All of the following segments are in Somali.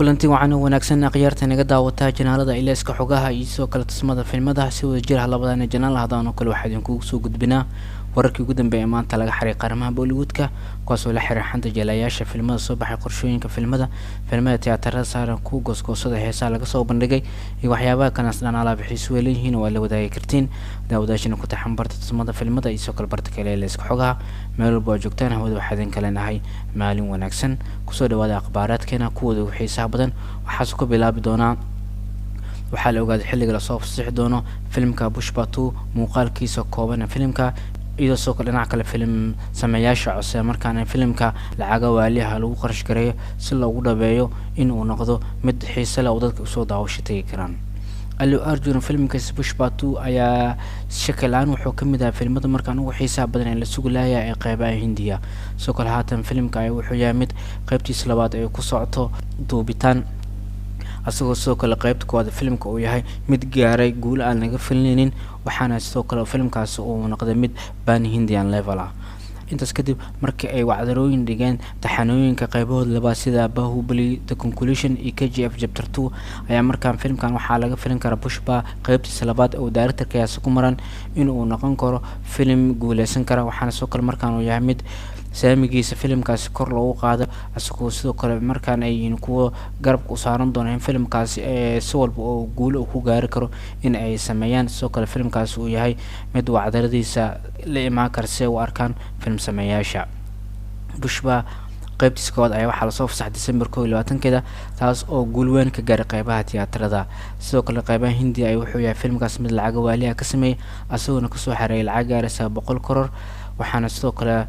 Kulanti wacan oo wanaagsan, akhyaarta naga daawataa janaalada Ilayska Xogaha iyo sidoo kale Tusmada Filmada. Si wada jir ah labadana janaal hadaan oo kale waxaa idinkugu soo gudbinaa wararkii ugu dambeeya maanta laga xiray qaramaha Bollywoodka, kuwaasoo la xiray xanta jelayaasha filmada soo baxay, qorshooyinka filmada, filmada tiyaatarada saaran, kuwa goosgoosada, heesaha laga soo bandhigay iyo waxyaabaha kanaas dhan. Alaab xiisu way leeyihiin oo aad la wadaagi kartiin daawadaashina ku taxan barta Tusmada Filmada iyo sidoo kale barta kale Ilayska Xogaha. Meel walba oo joogtaan hawada, waxaa idin leenahay maalin wanaagsan. Kusoo dhawaada akhbaaraadkeena kuwooda ugu xiisaha badan. Waxaase ku bilaabi doonaa, waxaa la ogaaday xilliga lasoo fasixi doono filimka Pushpa 2 muuqaalkiisa kooban ee filimka, iyadoo sidoo kale dhinaca kale filim sameeyaasha codse markaana filimka lacaga waaliha lagu qarash gareeyo si loogu dhabeeyo in uu noqdo mid xiise leh oo dadka usoo daawasho tegi karaan. Allu Arjun filimkiisa Pushpa 2 ayaa shaki la-aan wuxuu kamid ahaa filimada markaan ugu xiisaha badan ee la sugi laaya ee qeybaha Hindiya. Sidoo kale haatan filimka ayaa wuxuu yahay mid qeybtiisa labaad ay ku socoto duubitaan, asagoo sidoo kale qeybta koowaad filimka uu yahay mid gaaray guulo aan laga filinaynin, waxaana sidoo kale filimkaasi uu noqday mid pan Indian level ah. Intaas kadib markii ay wacdarooyin dhigeen taxanooyinka qeybahood labaad sida Bahubali The Conclusion iyo KGF Chapter 2, ayaa markaan filimkan waxaa laga filin karaa Pushpa qeybtiisa labaad oo directorkayaasi ku maran inuu noqon karo filim guuleysan kara, waxaana sidoo kale markaan uu yahay mid saamigiisa filimkaasi kor loogu qaado, isagoo sidoo kale markaan ay yihiin kuwo garabka u saaran doona in filimkaasi si walba oo guulo uu ku gaari karo in ay sameeyaan. Sidoo kale filimkaasi uu yahay mid wacdaradiisa la imaan kara si ay u arkaan film sameeyaasha. Pushpa qeybtiisa koowaad ayaa waxaa lasoo fasaxay December 21-keeda, taas oo guul weyn ka gaaray qeybaha tiyaatarada. Sidoo kale qeybaha Hindiya ay wuxuu yahay filimkaas mid lacaga waaliha ka sameeyay, asagoona kasoo xareeyay lacag gaaraysa 100 crore, waxaana sidoo kale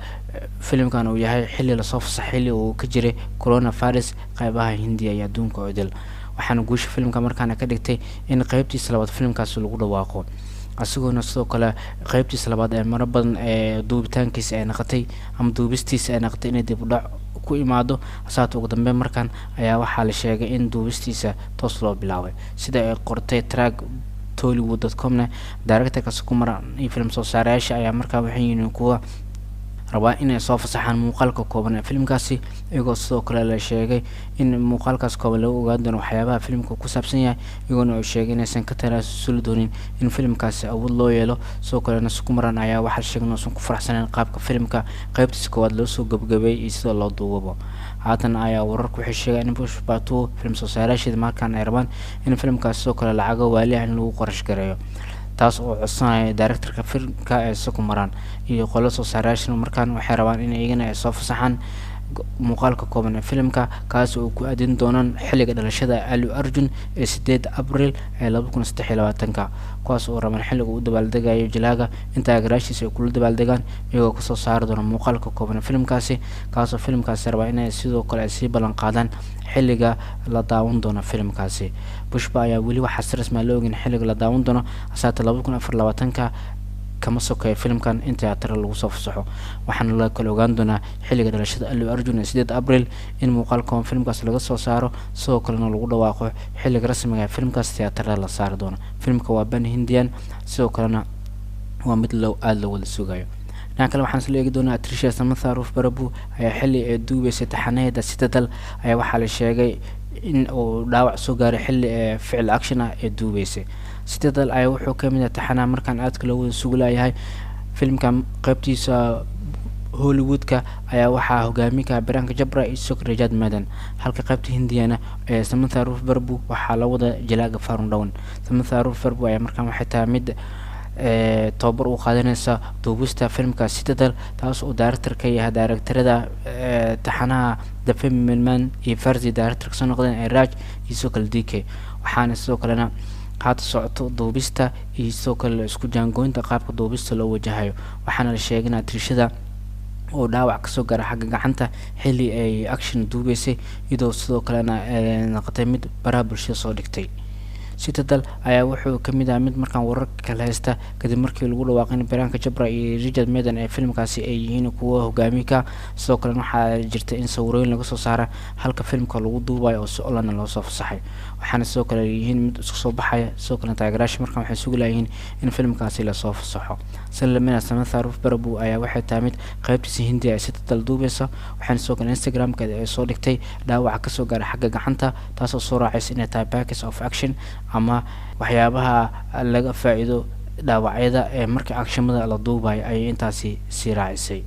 filimkan uu yahay xilli lasoo fasaxay xilli uu ka jiray coronavirus qeybaha Hindiya iyo adduunka oo idil, waxaana guusha filimka markaana ka dhigtay in qeybtiisa labaad filimkaasi lagu dhawaaqo, isagoona sidoo kale qeybtiisa labaad ee maro badan ee duubitaankiisa ay noqotay ama duubistiisa ay noqotay inay dib u dhac ku imaado. Hasaata ugu dambeyn markan ayaa waxaa la sheegay in duubistiisa toos loo bilaabay. Sida ay qortay track Tollywood.comna, directorka Sukumar iyo film soo saareyaasha ayaa markaa waxay yihiin kuwa rabaa inay soo fasaxaan muuqaalka kooban ee filimkaasi, iyagoo sidoo kale la sheegay in muuqaalkaas kooban lagu ogaan doono waxyaabaha filimka ku saabsan yahay, iyagoona uu sheegay inaysan ka talaasuli doonin in filimkaasi awood loo yeelo. Sidoo kalena Sukumaran ayaa waxaa la sheegay inuusan ku faraxsaneyn qaabka filimka qeybtiisa koowaad loo soo gabagabeeyey iyo sida loo duubabo. Haatan ayaa wararku waxay sheegeen in Pushpa 2 film soo saareyaasheeda markaan ay rabaan in filimkaasi sidoo kale lacago waali ah in lagu qarash gareeyo, taas oo codsanaya directorka filimka ee Sukumaran iyo qolo soo saareyaashana. Markaan waxay rabaan in iyagana ay soo fasaxaan muuqaalka kooban ee filimka, kaas oo ku aadin doonaan xilliga dhalashada Allu Arjun ee 8 Abril ee 2023-ka, kuwaas oo rabaan xilliga uu dabaaldegayo jilaaga in taageerayaashiisa ay kula dabaaldegaan, iyagoo kasoo saari doona muuqaalka kooban ee filimkaasi, kaasoo filimkaasi rabaa inay sidoo kale ay sii ballan qaadaan xilliga la daawan doono filimkaasi. Pushpa ayaa weli waxaa si rasmi ah loo ogin xilliga la daawan doono, hasaate 2024-ka kama sokeeyo filimkan in tiyaatarada lagu soo fasaxo, waxaana la kala ogaan doonaa xilliga dhalashada Allu Arjun ee 8 Abril in muuqaal kooban filimkaas laga soo saaro, sidoo kalena lagu dhawaaqo xilliga rasmiga ee filimkaas tiyaatarada la saari doono. Filimka waa pan Indian, sidoo kalena waa mid loo aada loo wada sugayo. Dhinaca kale waxaan isla eegi doonaa, actress Samantha Ruth Prabhu ayaa xilli ay duubeysay taxanaheeda Citadel ayaa waxaa la sheegay in uu dhaawac soo gaaray xilli ee ficil action ah ee duubeysay. Citadel ayaa wuxuu kamid ah taxanaha markaan aadka loo wada sugulayahay. Filimkan qeybtiisa Hollywoodka ayaa waxaa hogaamin kara Priyanka Chopra iyo sidoo kale Rajat Madan, halka qaybta Hindiyana ee Samantha Ruth Prabhu waxaa la wada jilaaga Varun Dhawan. Samantha Ruth Prabhu ayaa markaan waxay tahay mid tababar u qaadanaysa duubista filmka Citadel, taas oo director ka yahay directorada taxanaha The Family Man iyo Farzi director kasoo noqdeen ee Raj iyo sidoo kale DK, waxaana sidoo kalena haata socoto duubista iyo sidoo kale isku jaangoynta qaabka duubista loo wajahayo, waxaana la sheegay in atrishada oo dhaawac kasoo gaara xagga gacanta xilli ay action duubeysay, iyadoo sidoo kalena noqotay mid baraha bulshada soo dhigtay. Citadel ayaa wuxuu kamid ahaa mid markaan wararka kala haysta kadib markii lagu dhawaaqay in Priyanka Chopra iyo Richard Madden ee filimkaasi ay yihiin kuwa hogaamiye. Sidoo kalena waxaa jirta in sawirooyin laga soo saara halka filimka lagu duubayo oo si online loo soo fasaxay, waxaana sidoo kale yihiin mid isku soo baxaya. Sidoo kalena taageerayaasha markaan waxay sugi layihiin in filimkaasi lasoo fasaxo. Salamina Samantha Ruth Prabhu ayaa waxay tahay mid qaybtiisa Hindiya ay Citadel duubeysa, waxaana sidoo kale Instagram-keeda ay soo dhigtay dhaawaca kasoo gaaray xagga gacanta, taasoo soo raacaysa inay tahay package of action ama waxyaabaha laga faa-iido dhaawacyada ee marka actionada la duubayo ayay intaasi sii raacisay.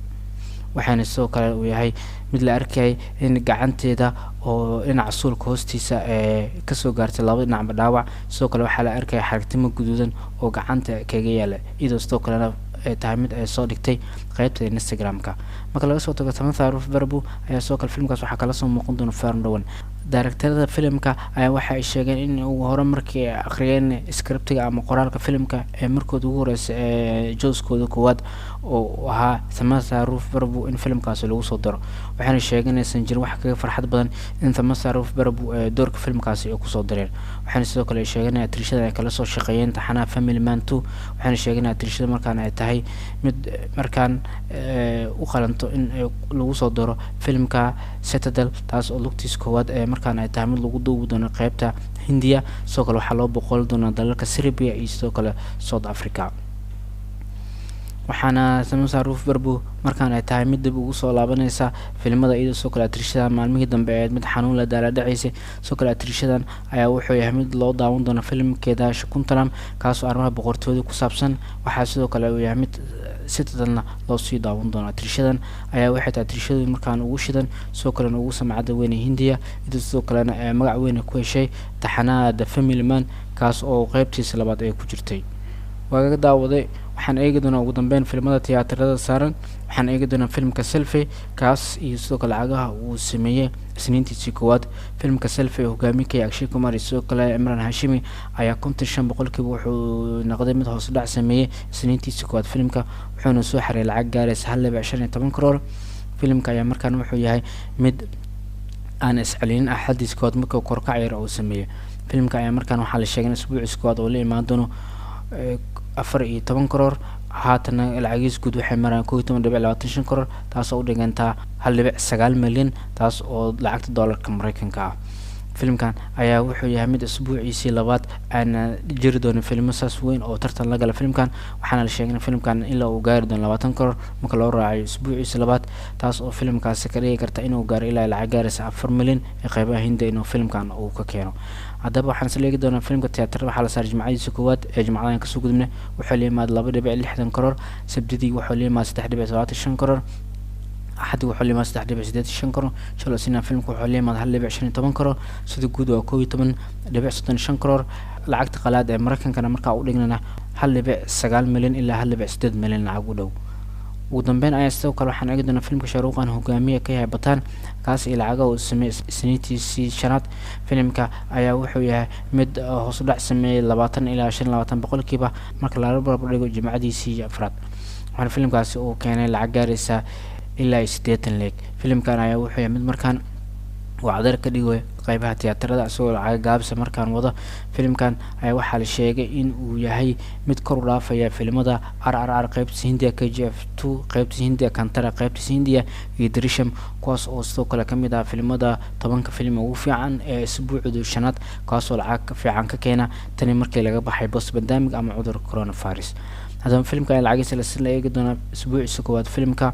Waxaana sidoo kale uu yahay mid la arkayay in gacanteeda oo dhinaca suulka hoostiisa ee kasoo gaartay laba dhinacba dhaawac. Sidoo kale waxaa la arkaya xaragtimo guduudan oo gacanta kaga yaala, iyadoo sidoo kalena ay tahay mid ay soo dhigtay qeybta Instagram-ka. Marka laga soo tago Samantha Ruth Prabhu ayaa sidoo kale filmkaas waxaa kala soo muuqan doona Varun Dhawan. Daaragtarada filimka ayaa waxa ay sheegeen in ugu hore markii ay akhriyeen scriptiga ama qoraalka filimka ee markooda ugu horeysa ee jooskooda koowaad oo ahaa Samantha Ruth Prabhu in filimkaasi lagu soo daro, waxaana sheegeen inaysan jirin wax kaga farxad badan in Samantha Ruth Prabhu ee doorka filimkaasi ay kusoo dareen. Waxaana sidoo kale ay sheegeen in atrishada ay kala soo shaqeeyeen taxanaha Family Man 2, waxaana sheegeen in atrishada markaan ay tahay mid markaan u qalanto in lagu soo daro filimka Citadel, taas oo lugtiisa koowaad ee markaan ay tahay mid lagu duubi doono qeybta Hindiya. Sidoo kale waxaa loo boqoli doonaa dalalka Serbia iyo sidoo kale South Africa. Waxaana Samantha Ruth Prabhu markaan ay tahay mid dib ugu soo laabaneysa filimada, iyadoo sidoo kale atrishada maalmihii dambe ahayd mid xanuun la daaladhaceysay. Sidoo kale atrishadan ayaa wuxuu yahay mid loo daawan doono filimkeeda Shakuntalam, kaasoo arrimaha boqortooyada ku saabsan. Waxaa sidoo kale uu yahay mid Citadelna loo sii daawan doono. Atrishadan ayaa waxay tahay atrishadii markaan ugu shidan, sidoo kalena ugu samcada weyn ee Hindiya, iyadoo sidoo kalena ee magac weyn ku heshay taxanaha The Family Man, kaas oo qeybtiisa labaad ay ku jirtay. Waagaga daawaday, waxaan eegi doonaa ugu dambeyn filimada tiyaatarada saaran. Waxaan eegi doonaa filimka Selfiee, kaas iyo sidoo kale lacagaha uu sameeyey isniintiisii koowaad. Filimka Selfiee ee hogaamiye ka Akshay Kumar iyo sidoo kale Emraan Hashimi ayaa 55% wuxuu noqday mid hoos dhac sameeyey isniintiisii koowaad filimka, wuxuuna soo xaray lacag gaaraysa 1.15 crore. Filimka ayaa markaan wuxuu yahay mid aan iscelinin axadiis koowaad marka korkac yar uu sameeyey. Filimka ayaa markaan waxaa la sheegay in isbuuciis koowaad oo la imaan doono 14 crore. Haatana lacagiis guud waxay maraan 11.25 crore, taasoo u dhigantaa 1.9 milyan, taas oo lacagta doolarka Mareykanka ah. Filimkan ayaa wuxuu yahay mid isbuuciisii labaad aana jiri doonin filmo saas weyn oo tartan la gala filimkan, waxaana la sheegay in filimkan ilaa uu gaari doono 20 crore marka loo raacayo isbuuciisi labaad, taas oo filimkaasi ka dhigi karta inuu gaaro ilaa lacag gaaraysa 4 milyan ee qeybaha Hindiya inuu filimkan uu ka keeno. Haddaba waxaan isla eegi doonaa filimka tiyaatarada waxaa la saaray jimcadiisa koowaad ee jimcadan kasoo gudubnay wuxuu la yimaada 2.60 crore, Sabtidii wuxuu la yimaada 3.75 crore, Axadii wuxuu la yimaada 3.85 crore, shalay Isniin filimka wuxuu la yimaada 1.15 crore. Sida guud waa 11.35 crore. Lacagta qalaad ee Mareykankana markaa u dhignana 1.9 milyan ilaa 1.8 milyan lacag u dhow. Ugu dambeyn ayaa sidoo kale waxaan eegi doonaa filimka Shah Rukh Khan hogaamiye ka yahay Pathaan, kaas iyo lacagaha uu sameeyey isniintiisii shanaad. Filimka ayaa wuxuu yahay mid hoos u dhac sameeyey 20 ilaa 25% marka lala barbar dhigo jimcadiisii afraad, waxaana filimkaasi uu keenay lacag gaaraysa ilaa iyo 80 lakh. Filimkan ayaa wuxuu yahay mid markaan uu cadar ka dhigo qeybaha tiyaatarada isagoo lacaga gaabisa markaan wado. Filimkan ayaa waxaa la sheegay in uu yahay mid kor u dhaafaya filimada RRR qeybtiisa Hindiya, KGF 2 qeybtiisa Hindiya, Kantara qeybtiisa Hindiya iyo Drishyam, kuwaas oo sidoo kale kamid ah filimada 10-ka filim ugu fiican ee isbuucdu shanaad, kaasoo lacag fiican ka keena tani markii laga baxay post pandemic ama cudurka coronavirus. Haddaba filimka ayaa lacagiisa la eegi doonaa isbuuciisa koowaad. Filimka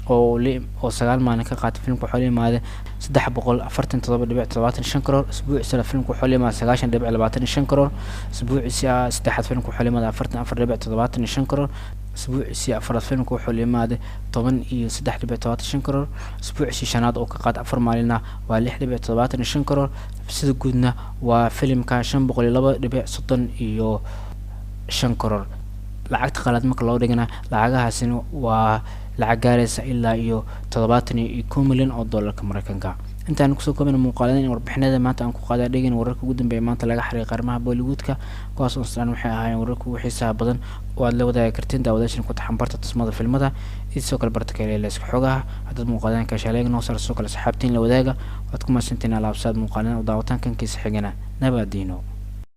oo 9 maalin ka qaatay filimka wuxuu la yimaaday 347.75 crore. Isbuuciisa filimka wuxuu la yimaaday 90.25 crore. Isbuuciisa saddexaad filimka wuxuu la yimaaday 44.75 crore. Isbuuciisii afraad filimka wuxuu la yimaaday 13.75 crore. Isbuuciisii shanaad oo ka qaatay 4 maalina waa 6.75 crore. Sida guudna waa filimka 502.35 crore. Lacagta qalaad marka loo dhigana lacagahaasina waa lacag gaaraysa ilaa iyo 71 milyan oo doolarka Mareykanka. Intaan kusoo koobina muuqaaladan in warbixinada maanta aan ku qaadaa dhegin wararka ugu dambeeya maanta laga xariiqay arrimaha Bollywoodka, kuwaas oo islaan waxay ahaayeen wararka ugu xiisaha badan oo aad la wadaagi kartiin daawadaashan ku taxan barta tusmada filmada iyo sidoo kale barta kale ee xogaha. Haddaad muuqaaladan ka shaleeg noo saar, sidoo kale saxaabtiin la wadaaga. Waad ku mahadsantiin alaabsaad muuqaaladan u daawataan kankiisa xigana. Nabadiino.